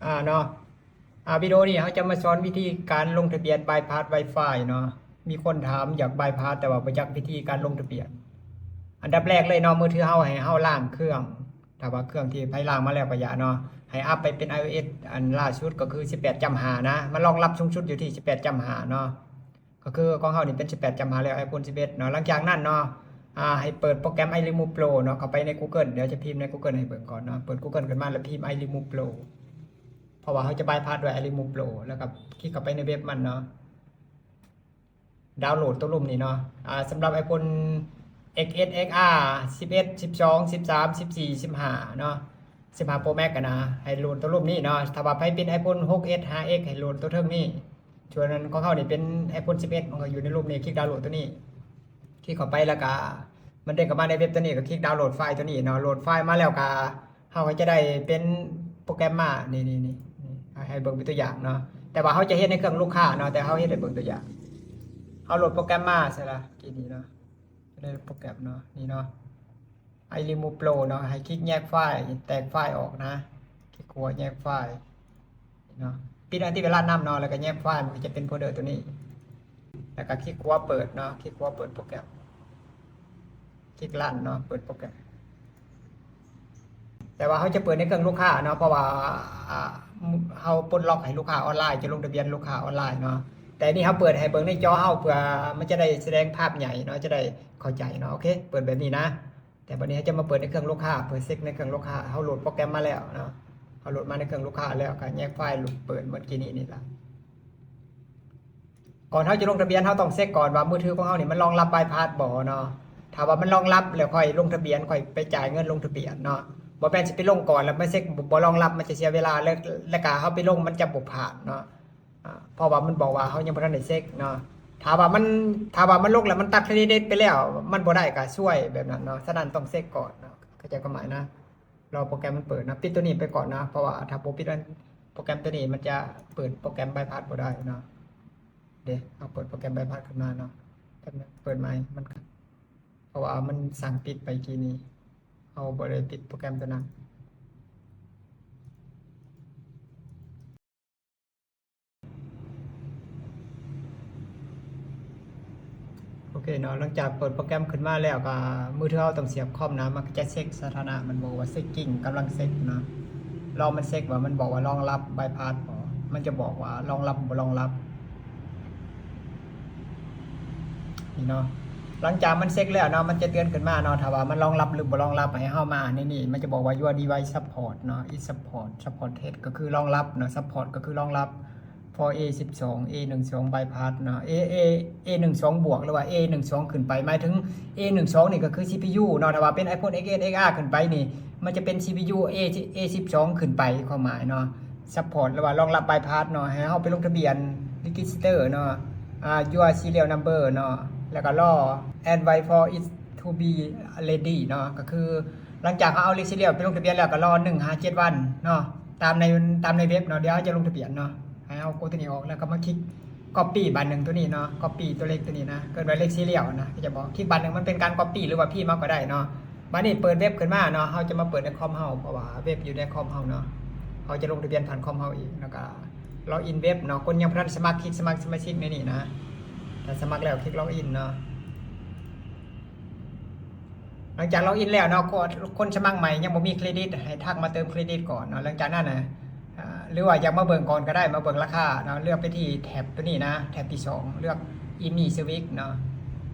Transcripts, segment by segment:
ອາເນາະ ອາ ວິດີໂອນີ້ເຮົາຈະມາສອນວິທີການລົງທະບຽນບາຍພາສ Wi-Fi ເນາະ. ມີຄົນຖາມຢາກບາຍພາສ ແຕ່ວ່າບໍ່ຈັກວິທີການລົງທະບຽນ. ອັນດັບແລກເລີຍເນາະ ມືຖືເຮົາໃຫ້ເຮົາລ້າງເຄື່ອງ ຖ້າວ່າເຄື່ອງທີ່ໃຜລ້າງມາແລ້ວກໍຢ່າເນາະ ໃຫ້ອັບໄປເປັນ iOS ອັນລ່າສຸດກໍຄື ສິບແປດຈຸດຫ້າ ນະ. ມັນລອງຮັບສູງສຸດຢູ່ທີ່ ສິບແປດຈຸດຫ້າ ເນາະ. ກໍຄືຂອງເຮົານີ້ເປັນ ສິບແປດຈຸດຫ້າ ແລ້ວ iPhone ສິບເອັດ ເນາະ. ຫຼັງຈາກນັ້ນເນາະ ອາ ໃຫ້ເປີດໂປຣແກຣມ iRemove Pro ເນາະ. ເຂົ້າໄປໃນ Google ດຽວຈະພິມໃນ Google ໃຫ້ເບິ່ງກ່ອນເນາະ. ເປີດ Google ຂຶ້ນມາແລ້ວພິມ iRemove Pro ເພາະວ່າເຮົາຈະບາຍພາສດ້ວຍ iRemove Pro ແລ້ວກໍຄລິກເຂົ້າໄປໃນເວັບມັນເນາະ. ດາວໂຫຼດຕົວລຸ່ມນີ້ເນາະ. ອາ ສຳລັບ iPhone ເອັກເອັສ ເອັກອາ ສິບເອັດ ສິບສອງ ສິບສາມ ສິບສີ່ ສິບຫ້າ ເນາະ. ສິບຫ້າ Pro Max ຫັ້ນນະ ໃຫ້ໂຫຼດຕົວລຸ່ມນີ້ເນາະ. ຖ້າວ່າໃຜເປັນ iPhone ຫົກເອັສ ຫ້າເອັກ ໃຫ້ໂຫຼດຕົວເທິງນີ້. ສ່ວນຂອງເຮົານີ້ເປັນ iPhone ສິບເອັດ ມັນກໍຢູ່ໃນລຸ່ມນີ້. ຄລິກດາວໂຫຼດຕົວນີ້ ຄລິກເຂົ້າໄປແລ້ວກໍມັນເດ້ງເຂົ້າມາໃນເວັບຕົວນີ້ ກໍຄລິກດາວໂຫຼດໄຟລ໌ຕົວນີ້ເນາະ. ໂຫຼດໄຟລ໌ມາແລ້ວກໍ ເຮົາກໍຈະໄດ້ເປັນໂປຣແກຣມມາ ນີ້ໆໆ ໃຫ້ເບິ່ງເປັນຕົວຢ່າງເນາະ. ແຕ່ວ່າເຮົາຈະເຮັດໃນເຄື່ອງລູກຄ້າເນາະ ແຕ່ເຮົາເຮັດໃຫ້ເບິ່ງຕົວຢ່າງ. ເຮົາໂຫຼດໂປຣແກຣມມາໃສ່ລະ ກີ້ນີ້ເນາະ ໄດ້ໂປຣແກຣມເນາະ ນີ້ເນາະ iRemove Pro ເນາະ. ໃຫ້ຄລິກແຍກໄຟລ໌ ແຕກໄຟລ໌ອອກນະ ຄລິກຂວາແຍກໄຟລ໌ ເນາະ. ປິດແອນຕີໄວຣັສນຳເນາະ ແລ້ວກໍແຍກໄຟລ໌ ມັນກໍຈະເປັນໂຟນເດີຕົວນີ້ ແລ້ວກໍຄລິກຂວາເປີດເນາະ ຄລິກຂວາເປີດໂປຣແກຣມ ຄລິກຣັນເນາະ ເປີດໂປຣແກຣມ. ແຕ່ວ່າເຮົາຈະເປີດໃນເຄື່ອງລູກຄ້າເນາະ ເພາະວ່າ ອາ ເຮົາປົດລັອກໃຫ້ລູກຄ້າອອນລາຍ ຈະລົງທະບຽນລູກຄ້າອອນລາຍເນາະ. ແຕ່ນີ້ເຮົາເປີດໃຫ້ເບິ່ງໃນຈໍເຮົາ ເພື່ອມັນຈະໄດ້ສະແດງພາບໃຫຍ່ເນາະ ຈະໄດ້ເຂົ້າໃຈເນາະ. ໂອເຄ ເປີດແບບນີ້ນະ. ແຕ່ບັດນີ້ເຮົາຈະມາເປີດໃນເຄື່ອງລູກຄ້າ ເພື່ອເຊັກໃນເຄື່ອງລູກຄ້າ. ເຮົາໂຫຼດໂປຣແກຣມມາແລ້ວເນາະ ເຮົາໂຫຼດມາໃນເຄື່ອງລູກຄ້າແລ້ວ ກໍແຍກໄຟລ໌ ເປີດເໝິດກີ້ນີ້ນີ້ລະ. ກ່ອນເຮົາຈະລົງທະບຽນ ເຮົາຕ້ອງເຊັກກ່ອນວ່າມືຖືຂອງເຮົານີ້ມັນລອງຮັບບາຍພາສບໍ່ເນາະ. ຖ້າວ່າມັນລອງຮັບແລ້ວຄ່ອຍລົງທະບຽນ ຄ່ອຍໄປຈ່າຍເງິນລົງທະບຽນເນາະ. ບໍ່ແມ່ນຊິໄປລົງກ່ອນແລ້ວມາເຊັກບໍ່ລອງຮັບ ມັນຈະເສຍເວລາ ແລ້ວ ແລ້ວກະເຮົາໄປລົງມັນຈະບໍ່ຜ່ານເນາະ. ອາ ເພາະວ່າມັນບອກວ່າເຮົາຍັງບໍ່ທັນໄດ້ເຊັກເນາະ. ຖ້າວ່າມັນ ຖ້າວ່າມັນລົງແລ້ວມັນຕັດເຄຣດິດໄປແລ້ວ ມັນບໍ່ໄດ້ກໍຊວຍແບບນັ້ນເນາະ. ສະນັ້ນຕ້ອງເຊັກກ່ອນເນາະ ເຂົ້າໃຈຄວາມໝາຍນະ. ລໍໂປຣແກຣມມັນເປີດນະ ປິດຕົວນີ້ໄປກ່ອນນະ ເພາະວ່າຖ້າບໍ່ປິດມັນ ໂປຣແກຣມຕົວນີ້ມັນຈະເປີດໂປຣແກຣມບາຍພາສບໍ່ໄດ້ເນາະ. ເດ້ ເຮົາເປີດໂປຣແກຣມບາຍພາສຂຶ້ນມາເນາະ ເປີດໃໝ່ ມັນ ເພາະວ່າມັນສັ່ງປິດໄປກີ້ນີ້ ເຮົາບໍ່ໄດ້ປິດໂປຣແກຣມຕົວນັ້ນ. ໂອເຄເນາະ ຫຼັງຈາກເປີດໂປຣແກຣມຂຶ້ນມາແລ້ວ ກໍມືຖືເຮົາຕ້ອງສຽບຄອມນະ ມັນກໍຈະເຊັກສະຖານະ ມັນບອກວ່າ checking ກຳລັງເຊັກເນາະ. ລອມັນເຊັກວ່າ ມັນບອກວ່າລອງຮັບບາຍພາສບໍ່ ມັນຈະບອກວ່າລອງຮັບ ບໍ່ລອງຮັບ ນີ້ເນາະ. ຫຼັງຈາກມັນເຊັກແລ້ວເນາະ ມັນຈະເຕືອນຂຶ້ນມາເນາະ ຖ້າວ່າມັນລອງຮັບ ຫຼື ບໍ່ລອງຮັບ ໃຫ້ເຮົາມາໃນນີ້ ມັນຈະບອກວ່າ your device support ເນາະ is support supported ກໍຄືລອງຮັບເນາະ support ກໍຄືລອງຮັບ for A ສິບສອງ A ໜຶ່ງສອງ bypass ເນາະ A A A ໜຶ່ງສອງ ບວກ ຫຼືວ່າ A ໜຶ່ງສອງ ຂຶ້ນໄປ ໝາຍເຖິງ A ໜຶ່ງສອງ ນີ້ກໍຄື CPU ເນາະ. ຖ້າວ່າເປັນ iPhone X S X R ຂຶ້ນໄປນີ້ ມັນຈະເປັນ CPU A A ສິບສອງ ຂຶ້ນໄປ ຄວາມໝາຍເນາະ. support ຫຼືວ່າລອງຮັບ bypass ເນາະ ໃຫ້ເຮົາໄປລົງທະບຽນ register ເນາະ ອາ your serial number ເນາະ ແລ້ວກໍລໍ and wait for it to be ready ເນາະ ກໍຄື ຫຼັງຈາກເຮົາເອົາເລກຊີຣຽວໄປລົງທະບຽນແລ້ວ ກໍລໍໜຶ່ງຫາເຈັດວັນເນາະ ຕາມໃນ ຕາມໃນເວັບເນາະ. ດຽວເຮົາຈະລົງທະບຽນເນາະ ໃຫ້ເຮົາກົດຕົວນີ້ອອກ ແລ້ວກໍມາຄລິກ copy ບາດໜຶ່ງ ຕົວນີ້ເນາະ copy ຕົວເລກຕົວນີ້ນະ ເອີ້ນວ່າເລກຊີຣຽວນະ ເຂົາຈະບອກ ຄລິກບາດໜຶ່ງ ມັນເປັນການ copy ຫຼືວ່າພິມເອົາກໍໄດ້ເນາະ. ບາດນີ້ເປີດເວັບຂຶ້ນມາເນາະ ເຮົາຈະມາເປີດໃນຄອມເຮົາ ເພາະວ່າເວັບຢູ່ໃນຄອມເຮົາເນາະ ເຮົາຈະລົງທະບຽນຜ່ານຄອມເຮົາເອງ ແລ້ວກໍ log in ເວັບເນາະ. ຄົນຍັງບໍ່ທັນສະໝັກ ຄລິກສະໝັກສະມາຊິກໃນນີ້ນະ ຖ້າສະໝັກແລ້ວຄລິກ log in ເນາະ. ຫຼັງຈາກ log in ແລ້ວເນາະ ຄົນ ຄົນສະໝັກໃໝ່ຍັງບໍ່ມີເຄຣດິດ ໃຫ້ທັກມາເຕີມເຄຣດິດກ່ອນເນາະ. ຫຼັງຈາກນັ້ນນະ ອາ ຫຼືວ່າຢາກມາເບິ່ງກ່ອນກໍໄດ້ ມາເບິ່ງລາຄາເນາະ ເລືອກໄປທີ່ແທັບຕົວນີ້ນະ ແທັບທີສອງ ເລືອກ EMI Service ເນາະ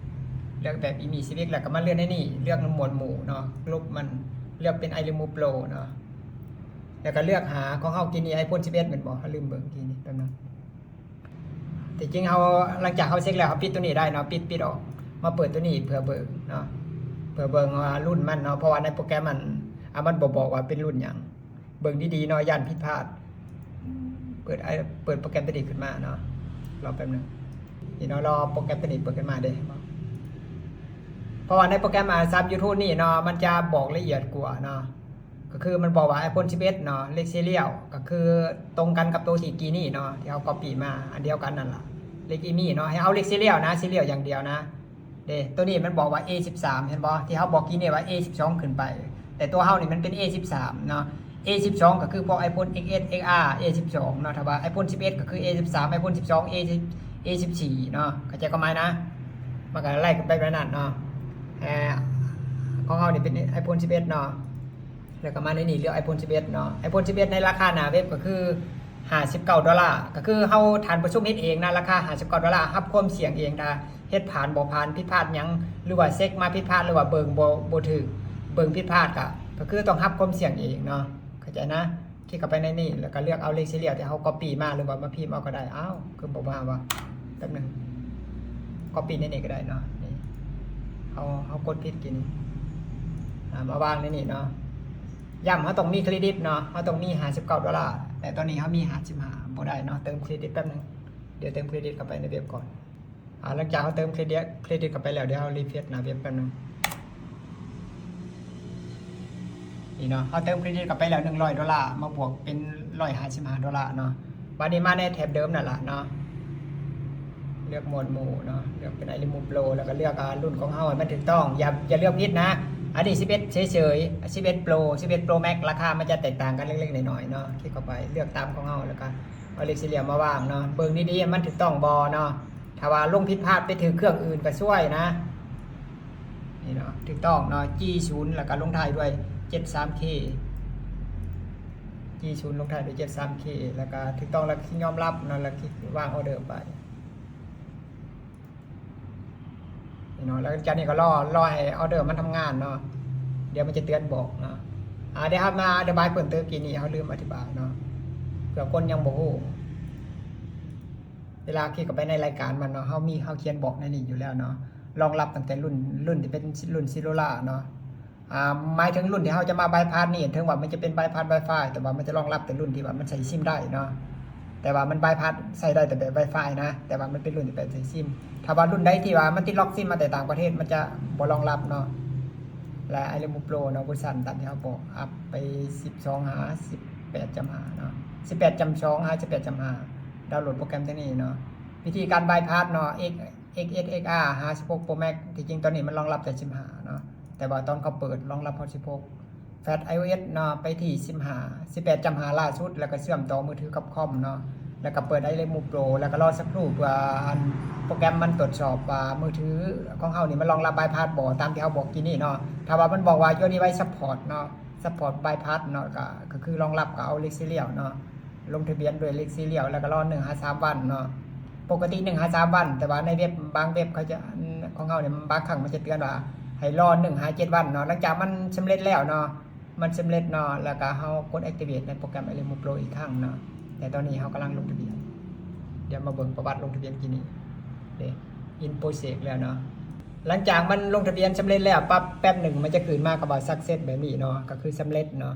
ເລືອກແບບ EMI Service ແລ້ວກໍມາເລືອກໃນນີ້ ເລືອກໝວດໝູ່ເນາະ group ມັນ ເລືອກເປັນ iRemove Pro ເນາະ ແລ້ວກໍເລືອກຫາຂອງເຮົາກີ້ນີ້ iPhone ສິບເອັດ ແມ່ນບໍ່? ເຮົາລືມເບິ່ງກີ້ນີ້ ແປັບໜຶ່ງ. ທີ່ຈິງເຮົາ ຫຼັງຈາກເຮົາເຊັກແລ້ວ ເຮົາປິດຕົວນີ້ໄດ້ເນາະ ປິດ ປິດອອກ ມາເປີດຕົວນີ້ເພື່ອເບິ່ງເນາະ ເພື່ອເບິ່ງວ່າລຸ້ນມັນເນາະ ເພາະວ່າໃນໂປຣແກຣມມັນ ອາ ມັນບໍ່ບອກວ່າເປັນລຸ້ນຫຍັງ. ເບິ່ງດີໆເນາະ ຢ້ານຜິດພາດ. ເປີດ ເປີດໂປຣແກຣມຕົວນີ້ຂຶ້ນມາເນາະ ລໍແປັບໜຶ່ງ ນີ້ເນາະ ລໍໂປຣແກຣມຕົວນີ້ເປີດຂຶ້ນມາເດ້ ເພາະວ່າໃນໂປຣແກຣມ ອາ ສາມຢູທູດນີ້ເນາະ ມັນຈະບອກລະອຽດກວ່າເນາະ. ກໍຄືມັນບອກວ່າ iPhone ສິບເອັດ ເນາະ ເລກຊີຣຽວກໍຄືຕົງກັນກັບໂຕທີ່ກີ້ນີ້ເນາະ ທີ່ເຮົາ copy ມາ ອັນດຽວກັນນັ້ນລະ ເລກ EMI ເນາະ ໃຫ້ເອົາເລກຊີຣຽວນະ ຊີຣຽວຢ່າງດຽວນະ. ເດ້ ໂຕນີ້ມັນບອກວ່າ A ສິບສາມ ເຫັນບໍ່ ທີ່ເຮົາບອກກີ້ນີ້ວ່າ A ສິບສອງ ຂຶ້ນໄປ ແຕ່ໂຕເຮົານີ້ມັນເປັນ A ສິບສາມ ເນາະ. ເອສິບສອງ ກໍຄືພວກ iPhone ເອັກເອັດ ເອັກອາ ເອສິບສອງ ເນາະ. ຖ້າວ່າ iPhone ສິບເອັດ ກໍຄື ເອສິບສາມ iPhone ສິບສອງ ເອ ເອສິບສີ່ ເນາະ. ເຂົ້າໃຈຄວາມໝາຍນະ? ມັນກໍໄລ່ກັນໄປແບບນັ້ນເນາະ. ເອີ ຂອງເຮົານີ້ເປັນ iPhone ສິບເອັດ ເນາະ. ແລ້ວກໍມາໃນນີ້ເລືອກ iPhone ສິບເອັດ ເນາະ. iPhone ສິບເອັດ ໃນລາຄາໜ້າເວັບກໍຄືຫ້າສິບເກົ້າໂດລາ. ກໍຄືເຮົາ ທ່ານຜູ້ຊົມເຮັດເອງນະ ລາຄາຫ້າສິບເກົ້າໂດລາ ຮັບຄວາມສ່ຽງເອງ. ຖ້າເຮັດຜ່ານບໍ່ຜ່ານ ຜິດພາດຫຍັງ ຫຼືວ່າເຊັກມາຜິດພາດ ຫຼືວ່າເບິ່ງບໍ່ ບໍ່ຖືກ ເບິ່ງຜິດພາດ ກໍ ກໍຄືຕ້ອງຮັບຄວາມສ່ຽງເອງເນາະ. ເຂົ້າໃຈນະ? ຄລິກເຂົ້າໄປໃນນີ້ ແລ້ວກໍເລືອກເອົາເລກຊີຣຽວທີ່ເຮົາກັອບປີ້ມາ ຫຼືວ່າມາພິມເອົາກໍໄດ້. ເອົ້າ ຄືບໍ່ມາວະ? ແປັບໜຶ່ງ ກັອບປີ້ໃນນີ້ກໍໄດ້ເນາະ. ນີ້ ເຮົາ ເຮົາກົດຜິດກີ້ນີ້ ອາ ມາວາງໃນນີ້ເນາະ. ຢ້ຳເຮົາຕ້ອງມີເຄຣດິດເນາະ, ເຮົາຕ້ອງມີຫ້າສິບເກົ້າໂດລາ ແຕ່ຕອນນີ້ເຮົາມີຫ້າສິບຫ້າ ບໍ່ໄດ້ເນາະ. ເຕີມເຄຣດິດແປັບໜຶ່ງ ດຽວເຕີມເຄຣດິດເຂົ້າໄປໃນເວັບກ່ອນ. ອາ ຫຼັງຈາກເຮົາເຕີມເຄຣດິດ ເຄຣດິດເຂົ້າໄປແລ້ວ ດຽວເຮົາຣີເຟຣຊໜ້າເວັບແປັບໜຶ່ງ. ນີ້ເນາະ ເຮົາເຕີມເຄຣດິດເຂົ້າໄປແລ້ວ ໜຶ່ງຮ້ອຍໂດລາ ມາບວກເປັນຮ້ອຍຫ້າສິບຫ້າໂດລາເນາະ. ບາດນີ້ມາໃນແທັບເດີມນັ້ນລະເນາະ, ເລືອກໝວດໝູ່ເນາະ, ເລືອກເປັນ iLemove Pro ແລ້ວກໍເລືອກ ອາ ລຸ້ນຂອງເຮົາໃຫ້ມັນຖືກຕ້ອງ. ຢ່າ ຢ່າເລືອກຜິດນະ. ອັນນີ້ສິບເອັດເສຍໆ ສິບເອັດ Pro ສິບເອັດ Pro Max ລາຄາມັນຈະແຕກຕ່າງກັນເລັກໆນ້ອຍໆເນາະ. ຄລິກເຂົ້າໄປ ເລືອກຕາມຂອງເຮົາ ແລ້ວກໍເອົາເລກສີ່ຫຼ່ຽມມາວາງເນາະ. ເບິ່ງດີໆ ມັນຖືກຕ້ອງບໍ່ເນາະ. ຖ້າວ່າລົງຜິດພາດໄປຖືກເຄື່ອງອື່ນກໍຊວຍນະ. ນີ້ເນາະ ຖືກຕ້ອງເນາະ, ຈີສູນ ແລ້ວກໍລົງທ້າຍດ້ວຍເຈັດສາມເຄ ຈີສູນ ລົງທ້າຍດ້ວຍເຈັດສາມເຄ ແລ້ວກໍຖືກຕ້ອງ ແລ້ວກໍຍອມຮັບເນາະ, ແລ້ວກໍວາງອໍເດີໄປ. ນີ້ເນາະ ແລ້ວຈາກນີ້ກໍລໍ ລໍໃຫ້ອໍເດີມັນທຳງານເນາະ, ດຽວມັນຈະເຕືອນບອກເນາະ. ອາ ດຽວເຮົາມາອະທິບາຍເພີ່ມເຕີມ ກີ້ນີ້ເຮົາລືມອະທິບາຍເນາະ ເພື່ອຄົນຍັງບໍ່ຮູ້. ເວລາຄລິກເຂົ້າໄປໃນລາຍການມັນເນາະ, ເຮົາມີ ເຮົາຂຽນບອກໃນນີ້ຢູ່ແລ້ວເນາະ, ຮອງຮັບຕັ້ງແຕ່ລຸ້ນ ລຸ້ນທີ່ເປັນລຸ້ນ Cellular ເນາະ. ອາ ໝາຍເຖິງລຸ້ນທີ່ເຮົາຈະມາ Bypass ນີ້ ເຖິງວ່າມັນຈະເປັນ Bypass Wi-Fi ແຕ່ວ່າມັນຈະຮອງຮັບແຕ່ລຸ້ນທີ່ວ່າມັນໃສ່ຊິມໄດ້ເນາະ, ແຕ່ວ່າມັນ Bypass ໃຊ້ໄດ້ແຕ່ແບບ Wi-Fi ນະ, ແຕ່ວ່າມັນເປັນລຸ້ນທີ່ແບບໃສ່ຊິມ. ຖ້າວ່າລຸ້ນໃດທີ່ວ່າມັນຕິດລັອກຊິມມາແຕ່ຕ່າງປະເທດ ມັນຈະບໍ່ຮອງຮັບເນາະ. ແລະ iLemove Pro ເນາະ ເວີຊັນຕາມທີ່ເຮົາບອກ ອັບໄປສິບສອງຫາສິບແປດຈຸດຫ້າເນາະ, ສິບແປດຈຸດສອງຫາສິບແປດຈຸດຫ້າ ດາວໂຫຼດໂປຣແກຣມຕົວນີ້ເນາະ. ວິທີການ Bypass ເນາະ X ເອັກເອັດ ເອັກອາ ຫາສິບຫົກ Pro Max ທີ່ຈິງຕອນນີ້ມັນຮອງຮັບແຕ່ສິບຫ້າເນາະ, ແຕ່ວ່າຕອນເຂົາເປີດຮອງຮັບຮອດສິບຫົກ. Flash iOS ເນາະ ໄປທີ່ສິບຫ້າ ສິບແປດຈຸດຫ້າລ່າສຸດ ແລ້ວກໍເຊື່ອມຕໍ່ມືຖືກັບຄອມເນາະ, ແລ້ວກໍເປີດ iLemove Pro ແລ້ວກໍລໍສັກຄູ່ເພື່ອອັນໂປຣແກຣມມັນຕວດສອບວ່າມືຖືຂອງເຮົານີ້ມັນຮອງຮັບ Bypass ບໍ່ ຕາມທີ່ເຮົາບອກກີ້ນີ້ເນາະ. ຖ້າວ່າມັນບອກວ່າ Your device support ເນາະ support Bypass ເນາະ ກໍ ກໍຄືຮອງຮັບ ກໍເອົາເລກຊີຣຽວເນາະ. ລົງທະບຽນດ້ວຍເລກຊີຣຽວ ແລ້ວກໍລໍໜຶ່ງຫາສາມວັນເນາະ, ປົກກະຕິໜຶ່ງຫາສາມວັນ, ແຕ່ວ່າໃນເວັບ ບາງເວັບເຂົາຈະ ຂອງເຮົານີ້ ບາງຄັ້ງມັນຈະເຕືອນວ່າໃຫ້ລໍໜຶ່ງຫາເຈັດວັນເນາະ. ຫຼັງຈາກມັນສຳເລັດແລ້ວເນາະ ມັນສຳເລັດເນາະ ແລ້ວກໍເຮົາກົດ activate ໃນໂປຣແກຣມ iLemove Pro ອີກຄັ້ງເນາະ. ແຕ່ຕອນນີ້ເຮົາກຳລັງລົງທະບຽນ, ດຽວມາເບິ່ງປະຫວັດລົງທະບຽນກີ້ນີ້ເດ້ in process ແລ້ວເນາະ. ຫຼັງຈາກມັນລົງທະບຽນສຳເລັດແລ້ວປັບ ແປັບໜຶ່ງມັນຈະຂຶ້ນມາຄຳວ່າ success ແບບນີ້ເນາະ, ກໍຄືສຳເລັດເນາະ.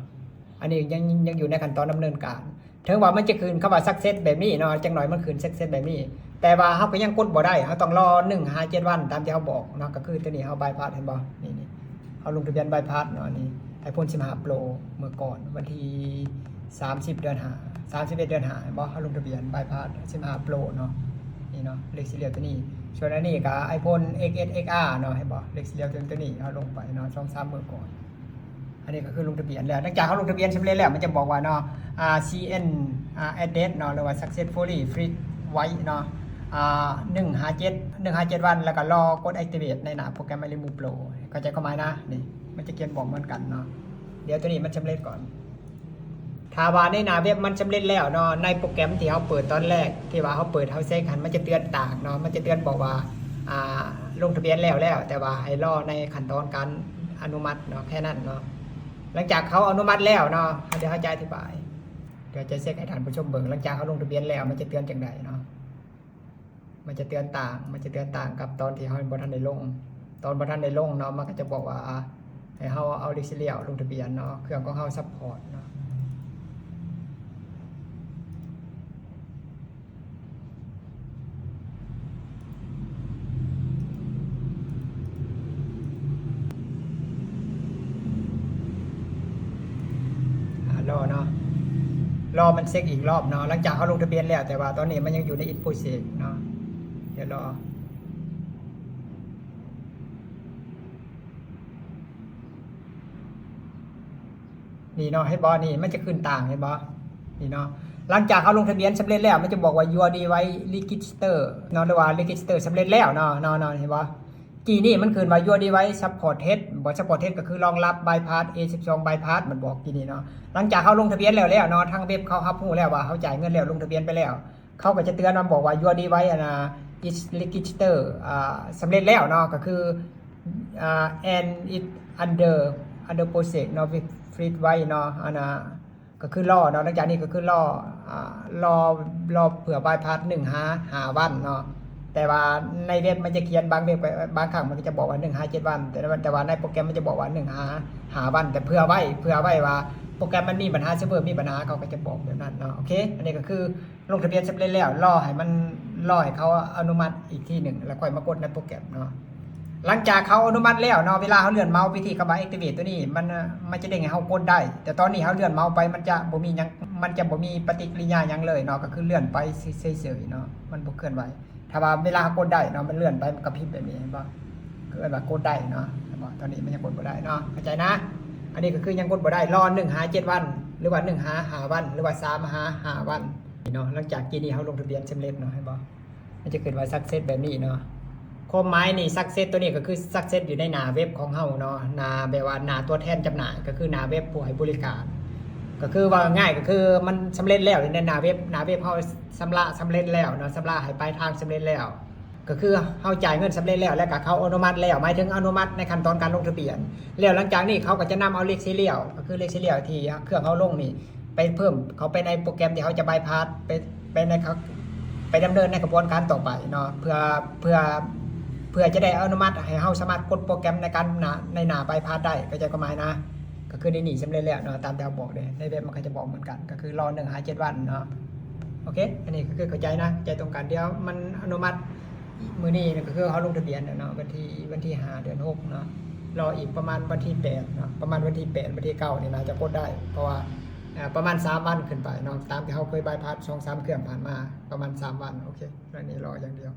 ອັນນີ້ຍັງ ຍັງຢູ່ໃນຂັ້ນຕອນດຳເນີນການ. ເຖິງວ່າມັນຈະຂຶ້ນຄຳວ່າ success ແບບນີ້ເນາະ, ຈັກໜ່ອຍມັນຂຶ້ນ success ແບບນີ້, ແຕ່ວ່າເຮົາກໍຍັງກົດບໍ່ໄດ້, ເຮົາຕ້ອງລໍໜຶ່ງຫາເຈັດວັນຕາມທີ່ເຮົາບອກເນາະ. ກໍຄືຕົວນີ້ເຮົາ bypass ເຫັນບໍ່? ນີ້ ນີ້ ເຮົາລົງທະບຽນ bypass ເນາະ. ນີ້ iPhone ສິບຫ້າ Pro ເມື່ອກ່ອນ ວັນທີສາມສິບ ເດືອນຫ້າ ສາມສິບເອັດ ເດືອນຫ້າ ເຫັນບໍ່? ເຮົາລົງທະບຽນ bypass ສິບຫ້າ Pro ເນາະ. ນີ້ເນາະ ເລກຊີຣຽວຕົວນີ້. ສ່ວນອັນນີ້ກໍ iPhone ເອັກເອັດ ເອັກອາ ເນາະ, ເຫັນບໍ່? ເລກຊີຣຽວຕົວ ຕົວນີ້ເຮົາລົງໄປເນາະ ສອງສາມມື້ກ່ອນ. ອັນນີ້ກໍຄືລົງທະບຽນແລ້ວ. ຫຼັງຈາກເຮົາລົງທະບຽນສຳເລັດແລ້ວ ມັນຈະບອກວ່າເນາະ ອາ CN ອາ added ເນາະ ຫຼືວ່າ successfully freeze ເນາະ ອາ ໜຶ່ງຫາເຈັດ ໜຶ່ງຫາເຈັດວັນ ແລ້ວກໍລໍກົດ activate ໃນໜ້າໂປຣແກຣມ iLemove Pro. ເຂົ້າໃຈຄວາມໝາຍນະ? ນີ້ ມັນຈະຂຽນບອກເໝືອນກັນເນາະ. ດຽວຕົວນີ້ມັນສຳເລັດກ່ອນ. ຖ້າວ່າໃນໜ້າເວັບມັນສຳເລັດແລ້ວເນາະ, ໃນໂປຣແກຣມທີ່ເຮົາເປີດຕອນແລກ ທີ່ວ່າເຮົາເປີດເຮົາເຊັກຫັ້ນ ມັນຈະເຕືອນຕ່າງເນາະ, ມັນຈະເຕືອນບອກວ່າ ອາ ລົງທະບຽນແລ້ວແລ້ວ ແຕ່ວ່າໃຫ້ລໍໃນຂັ້ນຕອນການອະນຸມັດເນາະ, ແຄ່ນັ້ນເນາະ. ຫຼັງຈາກເຂົາອະນຸມັດແລ້ວເນາະ, ດຽວເຮົາຈະອະທິບາຍ, ດຽວຈະເຊັກໃຫ້ທ່ານຜູ້ຊົມເບິ່ງ. ຫຼັງຈາກເຮົາລົງທະບຽນແລ້ວ ມັນຈະເຕືອນຈັ່ງໃດເນາະ, ມັນຈະເຕືອນຕ່າງ, ມັນຈະເຕືອນຕ່າງກັບຕອນທີ່ເຮົາບໍ່ທັນໄດ້ລົງ. ຕອນບໍ່ທັນໄດ້ລົງເນາະ, ມັນກໍຈະບອກວ່າ ອາ ໃຫ້ເຮົາເອົາເລກຊີຣຽວລົງທະບຽນເນາະ, ເຄື່ອງຂອງເຮົາ support ເນາະ. ອາ ລໍເນາະ, ລໍມັນເຊັກອີກລອບເນາະ. ຫຼັງຈາກເຮົາລົງທະບຽນແລ້ວ, ແຕ່ວ່າຕອນນີ້ມັນຍັງຢູ່ໃນ in process ເນາະ, ດຽວລໍ. ນີ້ເນາະ ເຫັນບໍ່? ນີ້ມັນຈະຂຶ້ນຕ່າງ ເຫັນບໍ່? ນີ້ເນາະ ຫຼັງຈາກເຮົາລົງທະບຽນສຳເລັດແລ້ວ ມັນຈະບອກວ່າ Your device register ເນາະ ຫຼືວ່າ register ສຳເລັດແລ້ວເນາະ ເນາະ ເນາະ ເຫັນບໍ່? ກີ້ນີ້ມັນຂຶ້ນວ່າ Your device supported ບໍ່ supported ກໍຄືລອງຮັບ bypass ເອສິບສອງ bypass ມັນບອກກີ້ນີ້ເນາະ. ຫຼັງຈາກເຮົາລົງທະບຽນແລ້ວ ແລ້ວເນາະ ທາງເວັບເຂົາຮັບຮູ້ແລ້ວວ່າເຮົາຈ່າຍເງິນແລ້ວ ລົງທະບຽນໄປແລ້ວ ເຂົາກໍຈະເຕືອນມາບອກວ່າ Your device ອັນນະ is register ອ່າ ສຳເລັດແລ້ວເນາະ ກໍຄື ອ່າ and it under under process ເນາະ with free wait ເນາະ ອັນນະ ກໍຄືລໍເນາະ. ຫຼັງຈາກນີ້ກໍຄືລໍ ອ່າ ລໍ ລໍເພື່ອ bypass ໜຶ່ງຫາຫ້າວັນເນາະ. ແຕ່ວ່າໃນເວັບມັນຈະຂຽນ ບາງເວັບກໍ ບາງຄັ້ງມັນກໍຈະບອກວ່າໜຶ່ງຫາເຈັດວັນ ແຕ່ວ່າ ແຕ່ວ່າໃນໂປຣແກຣມມັນຈະບອກວ່າໜຶ່ງຫາຫ້າວັນ ແຕ່ເພື່ອໄວ້ ເພື່ອໄວ້ວ່າໂປຣແກຣມມັນມີບັນຫາ ເຊີບເວີມີບັນຫາ ເຂົາກໍຈະບອກແບບນັ້ນເນາະ. ໂອເຄ ອັນນີ້ກໍຄືລົງທະບຽນສຳເລັດແລ້ວ ລໍໃຫ້ມັນ ລໍໃຫ້ເຂົາອະນຸມັດອີກທີໜຶ່ງ ແລ້ວຄ່ອຍມາກົດໃນໂປຣແກຣມເນາະ. ຫຼັງຈາກເຂົາອະນຸມັດແລ້ວເນາະ ເວລາເຮົາເລື່ອນເມົາສ໌ໄປທີ່ຄຳວ່າ activate ຕົວນີ້ ມັນ ມັນຈະເດ້ງໃຫ້ເຮົາກົດໄດ້ ແຕ່ຕອນນີ້ເຮົາເລື່ອນເມົາສ໌ໄປ ມັນຈະບໍ່ມີຫຍັງ ມັນຈະບໍ່ມີປະຕິກິລິຍາຫຍັງເລີຍເນາະ ກໍຄືເລື່ອນໄປເສີຍໆເນາະ ມັນບໍ່ເຄື່ອນໄຫວ. ຖ້າວ່າເວລາເຮົາກົດໄດ້ເນາະ ມັນເລື່ອນໄປ ມັນກະພິບແບບນີ້ ເຫັນບໍ່? ເອີ້ນວ່າກົດໄດ້ເນາະ ເຫັນບໍ່? ຕອນນີ້ມັນຍັງກົດບໍ່ໄດ້ເນາະ ເຂົ້າໃຈນະ. ອັນນີ້ກໍຄືຍັງກົດບໍ່ໄດ້ ລໍໜຶ່ງຫາເຈັດວັນ ຫຼືວ່າໜຶ່ງຫາຫ້າວັນ ຫຼືວ່າສາມຫາຫ້າວັນເນາະ. ຫຼັງຈາກກີ້ນີ້ເຮົາລົງທະບຽນສຳເລັດເນາະ ເຫັນບໍ່? ມັນຈະຂຶ້ນວ່າ success ແບບນີ້ເນາະ. ຄວາມໝາຍນີ້ success ຕົວນີ້ກໍຄື success ຢູ່ໃນໜ້າເວັບຂອງເຮົາເນາະ ໜ້າ ແບບວ່າໜ້າຕົວແທນຈຳໜ່າຍ ກໍຄືໜ້າເວັບຜູ້ໃຫ້ບໍລິການ. ກໍຄືເວົ້າງ່າຍໆ ກໍຄືມັນສຳເລັດແລ້ວໃນໜ້າເວັບ ໜ້າເວັບເຮົາຊຳລະສຳເລັດແລ້ວເນາະ ຊຳລະໃຫ້ປາຍທາງສຳເລັດແລ້ວ ກໍຄືເຮົາຈ່າຍເງິນສຳເລັດແລ້ວ ແລ້ວກໍເຂົາອະນຸມັດແລ້ວ ໝາຍເຖິງອະນຸມັດໃນຂັ້ນຕອນການລົງທະບຽນ. ແລ້ວຫຼັງຈາກນີ້ເຂົາກໍຈະນຳເອົາເລກ serial ກໍຄືເລກ serial ທີ່ເຄື່ອງເຮົາລົງນີ້ ໄປເພີ່ມເຂົ້າໄປໃນໂປຣແກຣມທີ່ເຮົາຈະ bypass ໄປ ໄປໃນ ໄປດຳເນີນໃນຂະບວນການຕໍ່ໄປເນາະ ເພື່ອ ເພື່ອ ເພື່ອຈະໄດ້ອະນຸມັດໃຫ້ເຮົາສາມາດກົດໂປຣແກຣມໃນການ ໃນໜ້າ bypass ໄດ້ ເຂົ້າໃຈຄວາມໝາຍນະ? ກໍຄືໃນນີ້ສຳເລັດແລ້ວເນາະ ຕາມທີ່ເຮົາບອກເດ້ ໃນເວັບມັນກໍຈະບອກເໝືອນກັນ ກໍຄືລໍໜຶ່ງຫາເຈັດວັນເນາະ. ໂອເຄ ອັນນີ້ກໍຄືເຂົ້າໃຈນະ ເຂົ້າໃຈຕົງກັນ. ດຽວມັນອະນຸມັດມື້ນີ້ ກໍຄືເຮົາລົງທະບຽນແລ້ວເນາະ ວັນທີ ວັນທີຫ້າ ເດືອນຫົກເນາະ ລໍອີກປະມານວັນທີແປດເນາະ ປະມານວັນທີແປດ ວັນທີເກົ້ານີ້ໜ້າຈະກົດໄດ້ ເພາະວ່າ ອ່າ ປະມານສາມວັນຂຶ້ນໄປເນາະ ຕາມທີ່ເຮົາເຄີຍ bypass ສອງສາມເຄື່ອງຜ່ານມາ ປະມານສາມວັນ. ໂອເຄ ອັນນີ້ລໍຢ່າງດຽວ.